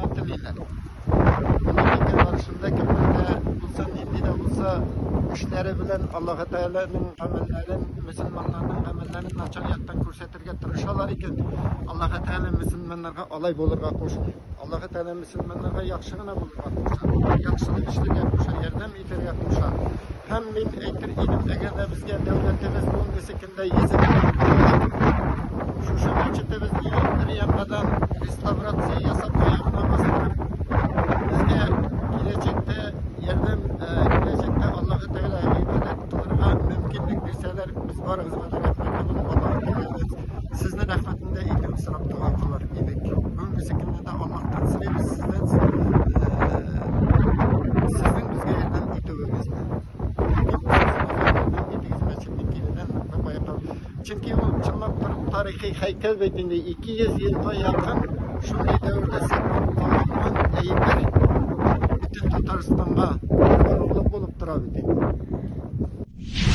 шуны телиләр. Моның фикер барышында кемнең дә булса, нинди дә булса эшләре белән Аллаһы Тәгаләнең гамәлләрен, мөселманнарның гамәлләрен начар яктан күрсәтергә тырышалар икән, Аллаһы Тәгалә мөселманнарга алай булырга кушмый. Аллаһы Тәгалә мөселманнарга яхшы гына булырга куша, яхшылык эшләргә куша, ярдәм итәргә куша. Һәм мин әйтер идем, әгәр дә безгә дәүләтебез бүгенгесе көндә йөзе шушы мәчетебезне өр-яңадан реставрация ясап аягына бастырып, безгә киләчәктә ярдәм, киләчәктә Аллаһы Тәгалә гыйбадәт кылырга мөмкинлек бирсәләр, без барыгызга да рәхмәтле булып Аллаһы Тәгаләдән сезнең рәхмәтне дә итеп сорап дога кылыр идек. Бүгенгесе көндә дә Аллаһтан сорыйбыз сездән, сезнең безгә ярдәм итүегезне. Ярдәм итегез мәчетне киредән ныклап аякка. Чөнки ул чынлап торып тарихи һәйкәл бит инде 200 елга якын шундый дәвердә сакланып калган әйбер бөтен Татарстанга горурлык булып тора бит инде.